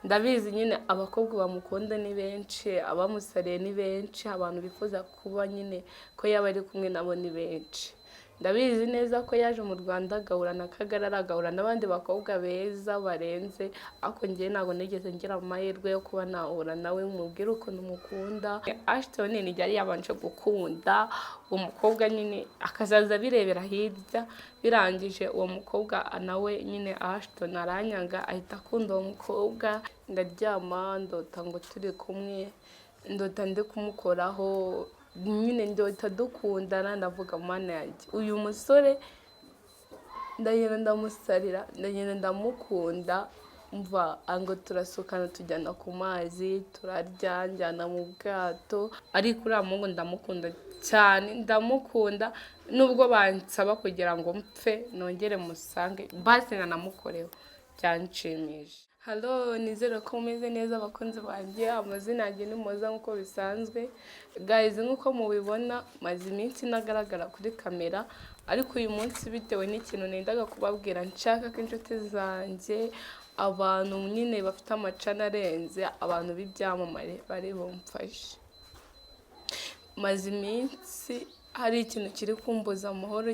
Ndabizi nyine abakobwa bamukunda ni benshi, abamusariye ni benshi, abantu bifuza kuba nyine ko yaba ari kumwe nabo ni benshi. Ndabizi neza ko yaje mu Rwanda agahura na Kagarara, agahura n'abandi bakobwa beza barenze, ariko njyewe ntabwo nigeze ngira amahirwe yo kuba nahura nawe mubwire ukuntu mukunda. Ashton ni yari yabanje gukunda uwo mukobwa nyine, akazaza abirebera hirya. Birangije uwo mukobwa nawe nyine Ashton aranyanga, ahita akunda uwo mukobwa. Ndaryama ndota ngo turi kumwe, ndota ndi kumukoraho nyine, ndota dukundana. Ndavuga: "Mana yanjye, uyu musore!" Ndagenda ndamusarira, ndagenda ndamukunda. Mva ngo turasukana, tujyana ku mazi, turarya, njyana mu bwato. Ariko uriya muhungu ndamukunda cyane, ndamukunda. Nubwo bansaba kugira ngo mpfe nongere musange, basi nkanamukoreho, byanshimisha. Hello, nizere ko mumeze neza abakunzi banjye. Amazina yanjye ni Moza nk'uko bisanzwe. Guys, nk'uko mubibona, maze iminsi ntagaragara kuri kamera, ariko uyu munsi bitewe n'ikintu nendaga kubabwira, nshaka ko inshuti zanjye, abantu nyine bafite amachannel arenze, abantu b'ibyamamare bari bumfashe. Maze iminsi hari ikintu kiri kumbuza amahoro,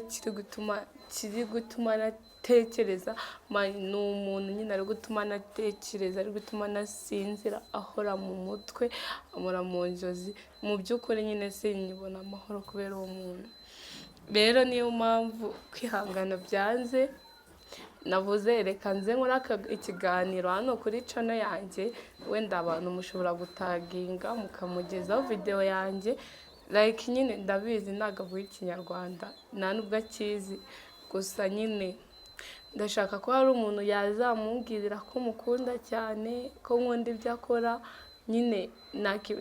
kiri gutuma natekereza. Ni umuntu nyine ari gutuma natekereza, ari gutuma nasinzira, ahora mu mutwe, ahora mu nzozi. Mu by'ukuri nyine sinyibona amahoro kubera uwo muntu. Rero niyo mpamvu kwihangana byanze, navuze reka nze nkore ikiganiro hano kuri channel yanjye. Wenda abantu mushobora gutaginga mukamugezaho videwo yanjye. Like nyine ndabizi ntabwo avuga Ikinyarwanda, nta nubwo akizi, gusa nyine ndashaka ko hari umuntu yazamubwirira ko mukunda cyane, ko nkunda ibyo akora nyine,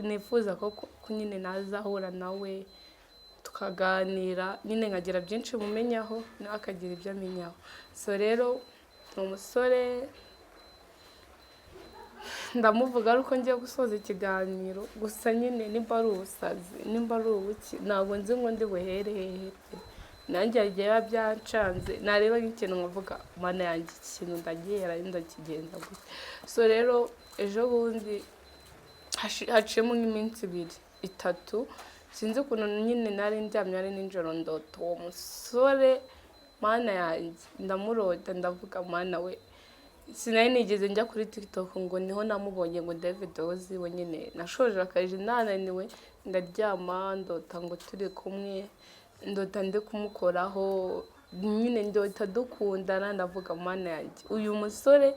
nifuza ko nyine nazahura nawe tukaganira nyine, nkagira byinshi mumenyaho, nawe akagira ibyo amenyaho. So rero ni umusore ndamuvuga ari uko ngiye gusoza ikiganiro. Gusa nyine nimba ari ubusazi, nimba ari ubuki, ntabwo nzi ngo ndi buhere hehe pe. Nanjye hari igihe biba byancanze, nareba nk'ikintu nkavuga: "Mana yanjye, iki kintu ndagihera ndakigenza gute?" So rero ejo bundi haciyemo nk'iminsi 2, 3, sinzi ukuntu nyine nari ndyamye ari nijoro, ndota uwo musore. Mana yanjye, ndamurota, ndavuga: "Mana we!" Sinari nigeze njya kuri TikTok ngo niho namubonye ngo ndebe videwo ziwe. Nyine nashoje akazi nananiwe, ndaryama ndota ngo turi kumwe, ndota ndi kumukoraho nyine, ndota dukundana. Ndavuga: "Mana yanjye, uyu musore!"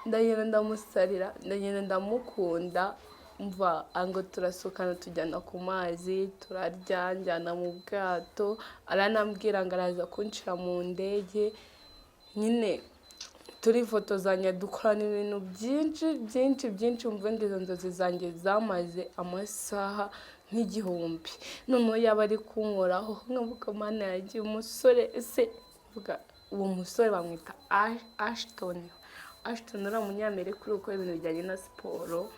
Ndagenda ndamusarira, ndagenda ndamukunda. Mva ngo turasukana, tujyana ku mazi, turarya, njyana mu bwato, aranambwira ngo araza kunshira mu ndege. Nyine turifotozanya, dukorana ibintu byinshi byinshi byinshi. Mvuge ngo izo nzozi zanjye zamaze amasaha nk'igihumbi. Noneho yaba ari kunkoraho nkavuga: "Mana yanjye, umusore ese!" Mvuga uwo musore bamwita Ashton. Ashton uriya munyamerika uri gukora ibintu bijyanye na siporo.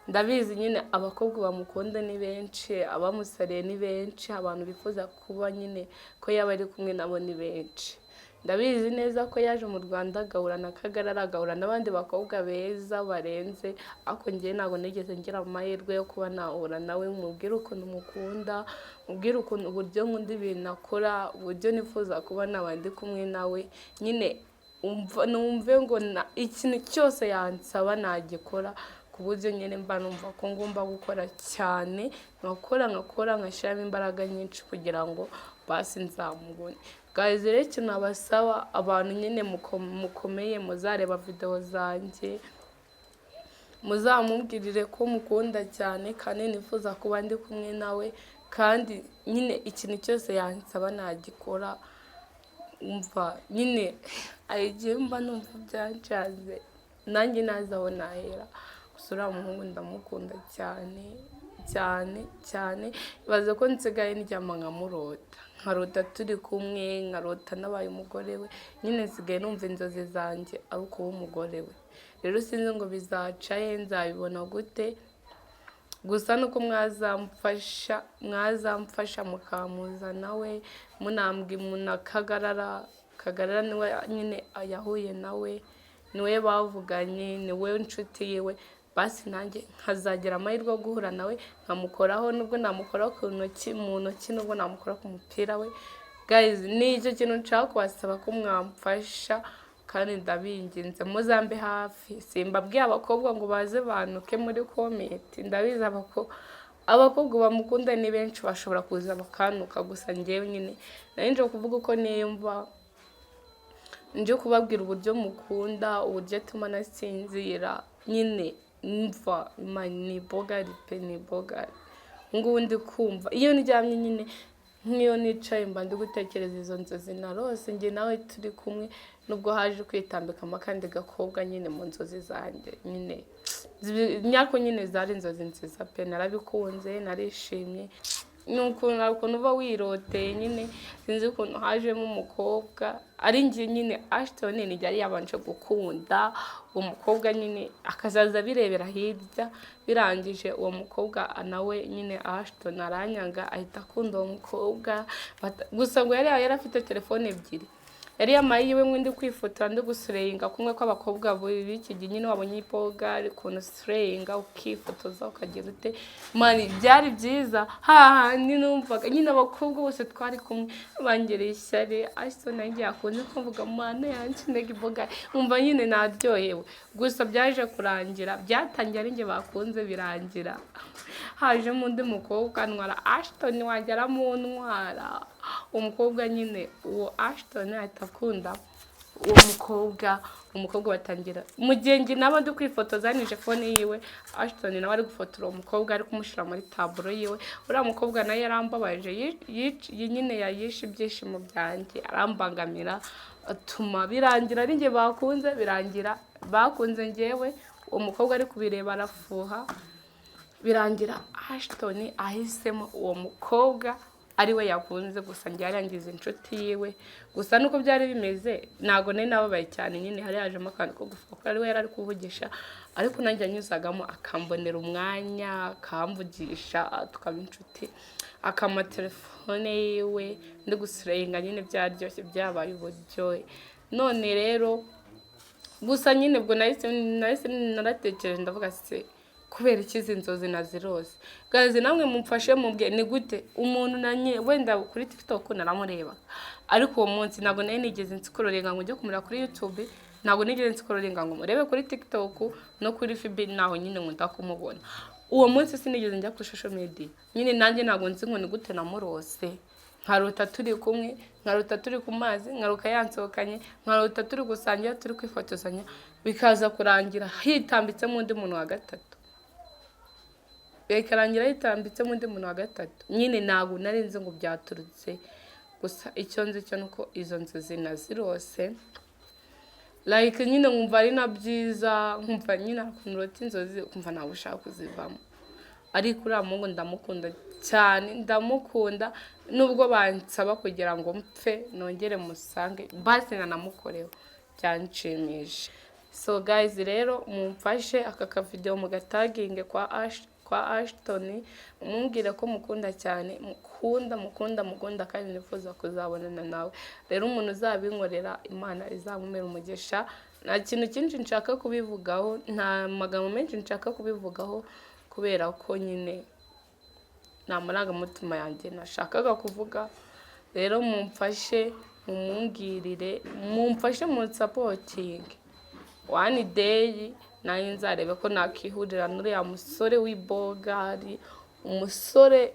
Ndabizi nyine abakobwa bamukunda ni benshi, abamusariye ni benshi, abantu bifuza kuba nyine ko yaba ari kumwe nabo ni benshi. Ndabizi neza ko yaje mu Rwanda agahura na Kagarara, agahura n'abandi bakobwa beza barenze, ariko njyewe ntabwo nigeze ngira amahirwe yo kuba nahura nawe mubwire ukuntu mukunda, mubwire ukuntu uburyo nkunda ibintu akora, uburyo nifuza kuba naba ndi kumwe nawe nyine, numve ngo ikintu cyose yansaba nagikora, ku buryo nyine mba numva ko ngomba gukora cyane, nkakora, nkakora, ngashyiramo imbaraga nyinshi kugira ngo basi nzamubone. Guys, rero ikintu nabasaba, abantu nyine mukomeye muzareba videwo zanjye, muzamubwirire ko mukunda cyane kandi nifuza kuba ndi kumwe nawe, kandi nyine ikintu cyose yansaba nagikora. Umva nyine hari igihe mba numva byancanze, nanjye ntazi aho nahera. Gusa uriya muhungu ndamukunda cyane cyane cyane. Ibaze ko nsigaye ndyama nkamurota, nkarota turi kumwe, nkarota nabaye umugore we. Nyine nsigaye numva inzozi zanjye ari ukuba umugore we. Rero sinzi ngo bizaca he, nzabibona gute. Gusa nuko mwazamfasha, mwazamfasha mukampuza nawe, munambwi na Kagarara. Kagarara niwe nyine yahuye nawe. Niwe bavuganye, niwe nshuti yiwe. Basi nanjye nkazagira amahirwe yo guhura nawe, nkamukoraho, nubwo namukora ku ntoki, mu ntoki, nubwo namukora ku mupira we. Guys, ni icyo kintu nshaka kubasaba ko mwamfasha, kandi ndabinginze muzambe hafi. Simbabwiye abakobwa ngo baze bantuke muri comment. Ndabizi abakobwa bamukunda ni benshi, bashobora kuza bakantuka. Gusa njyewe nyine nari nje kuvuga uko niyumva, nje kubabwira uburyo mukunda, uburyo atuma nasinzira nyine. Mva ni bogari pe, ni bogari. Ngubu ndi kumva iyo ndyamye nyine, nk'iyo nicaye, mba ndi gutekereza izo nzozi narose njye nawe turi kumwe, nubwo haje kwitambikamo akandi gakobwa nyine mu nzozi zanjye nyine. Nyako nyine zari inzozi nziza pe, narabikunze, narishimye. Ni ukuntu, hari ukuntu uba wiroteye nyine, sinzi ukuntu hajemo umukobwa ari njye nyine. Ashton ni yari yabanje gukunda uwo mukobwa nyine, akazaza abirebera hirya. Birangije uwo mukobwa nawe nyine, Ashton aranyanga, ahita akunda uwo mukobwa. Gusa ngo yari afite telefone ebyiri, yari yamaye iyiwe ngo ndi kwifotora, ndi guslayinga kumwe kw'abakobwa b'iki gihe nyine. Wabonye ibogari ukuntu uslayinga, ukifotoza, ukagira ute, man, byari byiza. Hahandi numvaga nyine abakobwa bose twari kumwe bangereye ishyari, Ashton nanjye yakunze kuvuga mana yanjye ntega ibogari, nkumva nyine naryohewe. Gusa byaje kurangira, byatangiye ari njye bakunze, birangira hajemo undi mukobwa ntwara Ashton wanjye, aramuntwara umukobwa nyine. Uwo Ashton ahita akunda uwo mukobwa. Umukobwa batangira, mu gihe njye naba ndi kwifotoza nije phone yiwe, Ashton nawe ari gufotora uwo mukobwa, ari kumushyira muri tableau yiwe. Uriya mukobwa nawe yarambabaje, nyine yayishe ibyishimo byanjye, arambangamira, atuma birangira ari njye bakunze, birangira bakunze njyewe. Uwo mukobwa ari kubireba arafuha, birangira Ashton ahisemo uwo mukobwa ari we yakunze. Gusa njye yarangiza inshuti yiwe. Gusa nuko byari bimeze, ntabwo nari nababaye cyane nyine, hari hajemo akantu ko gufuha kuko ari we yari ari kuvugisha, ariko nanjye yanyuzagamo akambonera umwanya, akamvugisha, tukaba inshuti, akampa telefone yiwe ndi guslayinga nyine, byaryoshye, byabaye uburyohe. None rero gusa nyine ubwo nahise naratekereje, ndavuga: se kubera iki izi nzozi nazirose? Guys, namwe mumfashe mubwe, ni gute umuntu nanye wenda kuri TikTok naramureba, ariko uwo munsi ntabwo nari nigeze nscrollinga ngo njye kumureba kuri YouTube, ntabwo nigeze nscrollinga ngo murebe kuri TikTok no kuri FB, naho nyine nkunda kumubona. Uwo munsi sinigeze njya kuri social media nyine. Nanjye ntabwo nzi ngo ni gute namurose, nkarota turi kumwe, nkarota turi ku mazi, nkaruka yansohokanye, nkarota turi gusangira, turi kwifotozanya, bikaza kurangira hitambitsemo undi muntu wa gatatu, bikarangira hitambitsemo undi muntu wa gatatu nyine. Ntabwo nari nzi ngo byaturutse. Gusa icyo nzi cyo nuko izo nzozi nazirose, like nyine nkumva ari na byiza, nkumva nyine ukuntu urota inzozi ukumva ntabwo ushaka kuzivamo. Ariko uriya muhungu ndamukunda cyane, ndamukunda, nubwo bansaba kugira ngo mpfe nongere musange, basi nanamukoreho byanshimisha. So guys, rero mumfashe aka kavideo mugataginge kwa Ashton, mumubwire ko mukunda cyane, mukunda, mukunda, mukunda, kandi nifuza kuzabonana nawe. Rero umuntu uzabinkorera, Imana izamumera umugisha. Nta kintu cyinshi nshaka kubivugaho, nta magambo menshi nshaka kubivugaho, kubera ko nyine nta marangamutima yanjye nashakaga kuvuga. Rero mumfashe mumumbwirire, mumfashe munsupportinge, one day nanjye nzarebe ko nakihurira n'uriya musore w'ibogari, umusore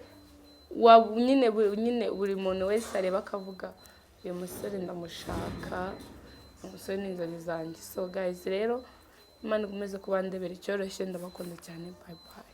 wa nyine nyine buri muntu wese areba akavuga: uyu musore ndamushaka, umusore ni inzozi zanjye. So guys, rero Imana ikomeze kubandebera icyoroshye. Ndabakunda cyane, bye bye.